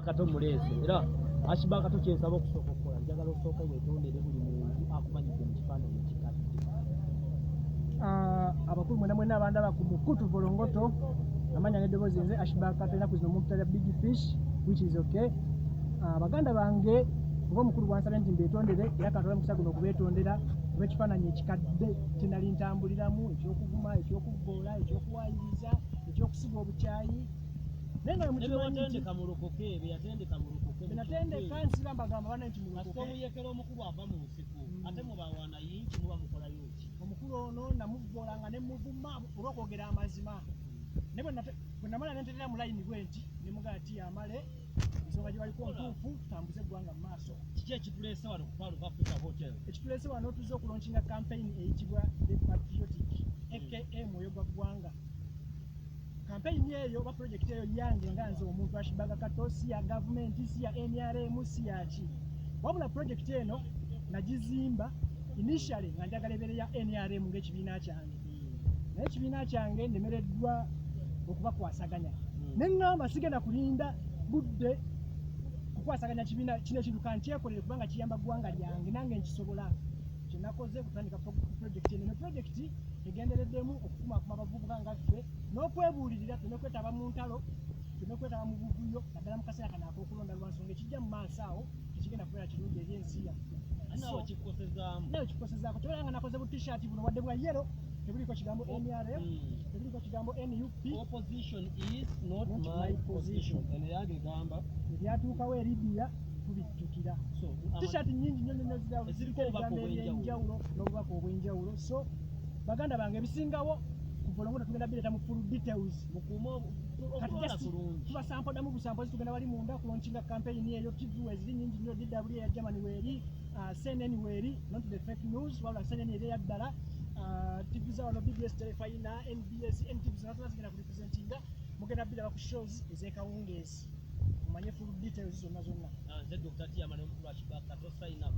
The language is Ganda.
Kato muleese. Era Ashburg Kato, kyensaba okusooka okukola, njagala osooke weetondere buli muntu akumanyidde mu kifaananyi ekikadde. Ah, abakulu mwena mwena abandaba ku mukutu Volongoto, amanya n'eddoboozi nze Ashburg Kato. Ennaku zino omuntu big fish, which is okay. Ah, baganda bange, ng'omukulu bwansabye nti mbeetondere, era katwala mukisa guno okubeetondera olw'ekifaananyi ekikadde kye nali ntambuliramu, ekyokuvuma, ekyokuvvoola, ekyokuwaayiriza, ekyokusiga obukyayi, naye nga ne be mukimanyi nti watendeka mulokoke, be yatendeka mulokoke. Benatendeka nsiba mbagamba bana nti kasita mulokoke. Omuyekera omukulu ava mu nsiko, ate mubawaana yinki muba mukolayo ki? Omukulu ono namuvvoolanga ne muvuma olw'okwogera amazima, naye bwe namala nenterera mu layini bwe nti ne mugaa ti amale ensonga gye baliko ntuufu, tutambuze eggwanga mu maaso. Kiki ekituleese wano ku Pearl of Africa Hotel? Ekituleese wano, tuzze okulaunchinga campaign eyitibwa The Patriotic, aka Mwoyo gwa Ggwanga. Campaign eyo oba project eyo yange nga nze omuntu Ashburg Kato, si ya gavumenti, si ya NRM, si yaki, wabula project eno nagizimba initially nga njagala ebeere ya NRM ng'ekibiina kyange, naye ekibiina kyange ndemereddwa okubakwasaganya, ne ŋŋamba sigenda kulinda budde kukwasaganya kibiina kino, ekintu kankyekolere kubanga kiyamba ggwanga lyange, nange nkisobola. Kyenakoze kutandika project eno. Eno project egendereddemu okukumaakuma abavubuka nga ffe n'okwebuulirira tuleme kwetaba mu ntalo, tuleme kwetaba mu buvuyo, naddala mu kaseera kano ak'okulonda, lwa nsonga ekijja mu maaso awo tekigenda kubeera kirungi eri ensi yaffe. Naawe kikukosezzaamu? Nawe kikukosezaako. Kyobola nga nakoze bu T-shirt buno, wadde bwa yellow, tebuliiko kigambo NRM, tebuliiko kigambo NUP. Opposition is not not my my position. position. Eno yange egamba ebyatuukawo e Libya tubijjukira. So T-shirt nyingi nnyo nnyo eziriko ziriko obubaka ebigambo obw'enjawulo. ebyenjawulo n'obubaka obw'enjawulo. So baganda bange, ebisingawo ku Volongoto tugenda bireeta mu full details. Mukuume Kati okulonda just kulungi. tubasampodamu busampozi. Tugenda wali munda kulaunchinga campaign eyo. TV weziri nyingi nnyo, DW eya Germany weeri, CNN weeri, not the fake news, wabula CNN eri eya ddala. TV za wano, BBS, Telefina, NBS, NTV, zonna zonna zigenda kurepresentinga. Mugenda biraba ku shows ez'ekawungeezi, mumanye full details zonna zonna. Ah, nze Dr. Tiama n'omukulu Ashburg Kato, sign up.